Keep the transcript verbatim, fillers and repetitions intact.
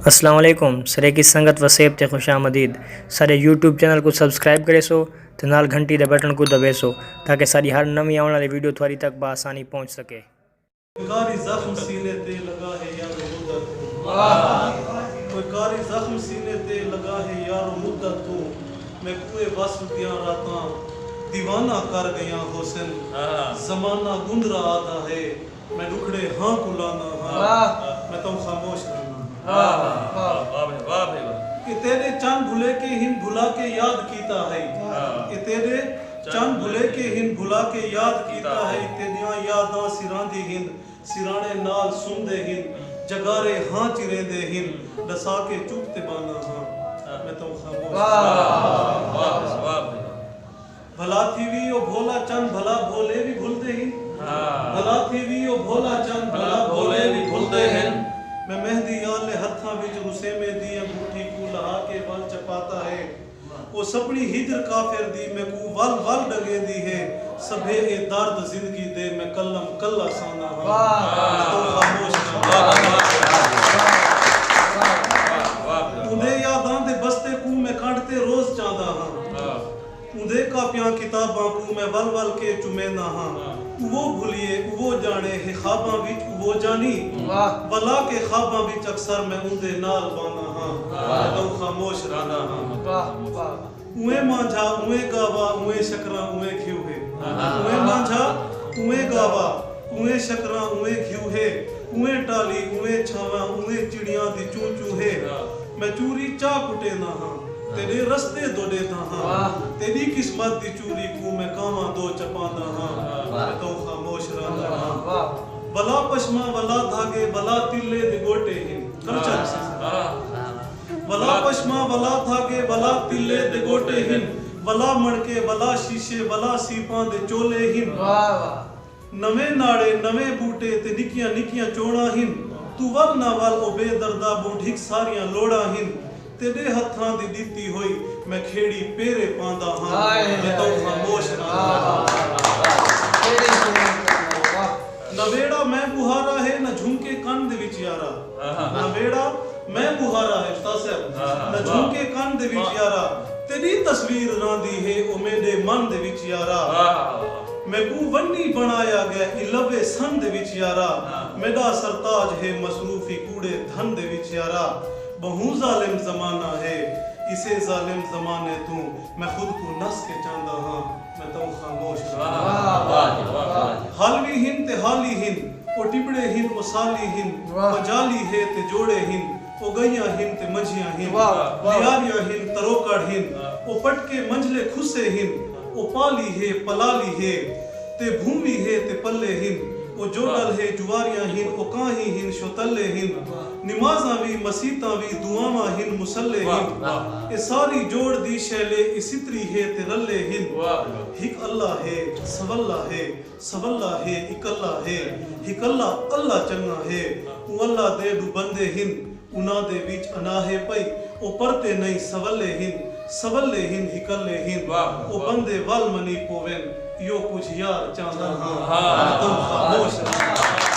السلام علیکم، سریکی سنگت وسیب تے خوش آمدید۔ ساݙے یوٹیوب چینل کوں سبسکرائب کریسو تے نال گھنٹی دے بٹن کوں دبیسو تاکہ ساݙی ہر نویں آوݨ والی ویڈیو تہاݙی تک بآسانی پہنچ سکے۔ کوئی کاری زخم سینے تے لڳا ہے یارو مدت توں۔ کوئی کاری زخم سینے تے لڳا ہے یارو مدت توں۔ میکوں اے وصل دیاں راتاں دیوانہ کر ڳیاں ہوسن۔ زمانہ گندرا آہدا ہے، میں ݙکھڑے ہاں کوں لاندا ہاں۔ میں تاں خاموش رہنا ہاں۔ اے تیݙے چن بھلیکے ہن بھلا کے یاد کیتا ہئی۔ اے تیݙے چن بھلیکے ہن بھلا کے یاد کیتا ہئی۔ تیݙیاں یاداں سراندی ہن، سراݨے نال سمدے ہن، جڳارے ہاں چریندے ہن، ݙسا کے چپ تے ٻاندا ہاں۔ میں تاں خاموش۔ بھلا تھیوی او بھولا چن بھلا بھولے وی بھلدے ہن۔ بھلا تھیوی او بھولا چن بھلا بھولے وی بھلدے ہن۔ میں مہندی آلے ہتھاں وچ رسیمے دی انگوٹھی کوں لہا کے ول چپاتا ہے۔ او سپݨی ہجر کافر دی میکوں ول ول ݙنگیندی ہے۔ سبھے اے درد زندگی دے میں کلم کلا سہندا ہاں۔ میں تاں خاموش رہندا ہاں۔ اوندے یاداں دے بستے کوں میں کنڈ تے روز چاندا ہاں۔ اوندے کاپیاں کتاباں کوں میں ول ول کے چمینداں ہاں۔ اوہو بھلیے اوہو ڄاݨے ہے خواباں وچ اوہو جانی۔ ولا کے خواباں وچ اکثر میں اوندے نال ٻاہنداں ہاں۔ میں تاں خاموش رہندا ہاں۔ اوئیں مانجھا اوئیں ڳاوا اوئیں شکراں اوئیں گھیو ہے۔ اوئیں مانجھا اوئیں ڳاوا اوئیں شکراں اوئیں گھیو ہے۔ اوئیں ٹالی اوئیں چھاواں اوئیں چڑیاں دی چوں چوں ہے۔ میں چوری چا کٹیندا ہاں، تیݙے رستے دوݙیندا ہاں۔ تیݙی قسمت دی چوری کوں میں کانواں دو چپاندا ہاں۔ میں تاں خاموش رہندا ہاں۔ ولا پشماں ولا دھاڳے ولا تلے دے ڳوٹے ہن۔ کلچر سے۔ ولا پشماں ولا دھاڳے ولا تلے دے ڳوٹے ہن۔ ولا مݨکے ولا شیشے ولا سیپاں دے چولے ہن۔ نویں ناڑے نویں ٻوٹے تے نکیاں نکیاں چوڑاں ہن۔ توں ول نہ ول او بے دردا ٻہوں ڈھک ساریاں لوڑاں ہن۔ تیݙے ہتھاں دی ݙتی ہوئی میں کھیڑی پیرے پاندا ہاں۔ میں تاں خاموش رہندا ہاں۔ نویڑا میں ٻوہارا ہے نہ جھمکے کن دے وچ یارا۔ نویڑا میں ٻوہارا ہے استاد صاحب، نہ جھمکے کن دے وچ یارا۔ تیݙی تصویر راندی ہے او میݙے من دے وچ یارا۔ میکوں ونی بݨایا ڳئے الوے سن دے وچ یارا۔ میݙا سرتاج ہے مصروفی کوڑے دھن دے وچ یارا۔ ٻہوں ظالم زمانہ ہے، اسے ظالم زمانے توں میں خود کوں نس کے چاندا ہاں۔ میں تاں خاموش رہندا ہاں۔ حال وی ہن تے حالی ہن، او ٹٻڑے ہن او سالی ہن۔ پنجالی ہے تے جوڑے ہن، او ڳئیاں ہن تے منجھیاں ہن۔ لیاریاں ہن تروکڑ ہن، او پٹکے منجھلے کھسے ہن۔ او پالی ہے پلالی ہے تے بھونوی ہے تے پلے ہن۔ او جوڈل ہے جواریاں ہن، او کاہیں ہن شوتلے ہن۔ نمازاں وی مسیتاں وی دعاواں ہن مصلے ہن۔ اے ساری جوڑ دی شیلے اے ستری ہے تے رلے ہن۔ ہک اللہ ہے سولا ہے، سولا ہے اکلا ہے۔ ہکلا اللہ چنگا ہے، اوں اللہ دے ݙو بندے ہن۔ انہاں دے وچ اناہے پئی، او پرتے نئیں سولے ہن۔ سولے ہن ہکلے ہن۔ او بندے ول منی پوون، ایہو کجھ یار چاہنداں ہاں۔ میں تاں خاموش رہندا ہاں۔